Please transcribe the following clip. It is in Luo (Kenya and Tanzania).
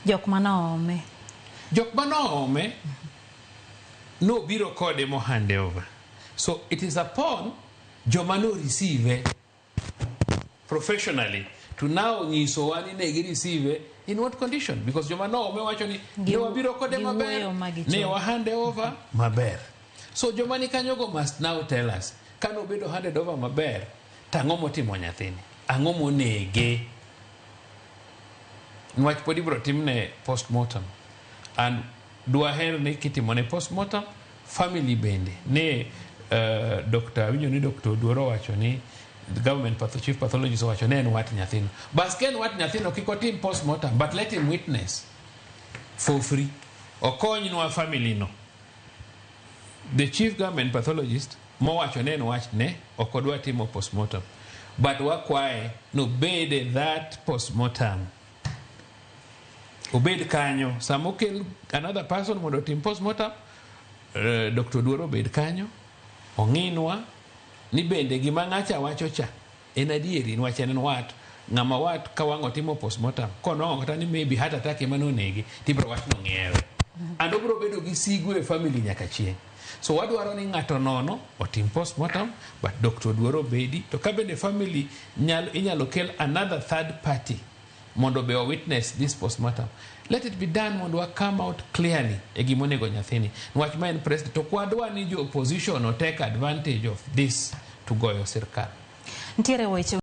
Jok manoome. Jok manoome nobiro kode mo hand over. So it is upon joma no receive professionally to now nyisowa ni ne gi receive in what condition, because joma noome wacho ni ne wabiro kode maber, Giwuoyo ma gichopo. Ne wa hand over maber. So joma ni kanyogo must now tell us kanobedo handed over maber, to ang'o motimo nyathini, ang'o monege, niwach pod ibiro timne postmortem, and dwaher ni kitimone postmortem, family bende ne Dr. winjo ni Dr. Oduor owacho ni the government chief pathologist owacho ne en wat nyathino. Bas, ka en wat nyathino, kik otim postmortem, but let him witness for free, okonywa family no. The chief government pathologist mowacho ne en wach ne ok odwa timo postmortem, but wakwaye nobede that postmortem, obed kanyo sama okel another person mondo otim postmortem. Dr. Oduor obed kanyo ong'inwa ni bende gima ng'acha wacho cha en adieri, niwach en wat ng'ama wat ka wang' otimo postmortem konwang'o kata ni maybe heart attack ema nonege, tibiro wach nong'iewe and obiro bedo gi sigu e family nyaka chieng'. So wadwaro ni ng'ato nono otim postmortem, but Dr. Oduor obedi. To ka bende family nyalo, inyalo kel another third party mondo be witness this postmortem, let it be done mondo wa come out clearly e gimonego nyathini, niwach ma en president to kwadwa ni jo opposition o take advantage of this to goyo sirkal. Nitiere weche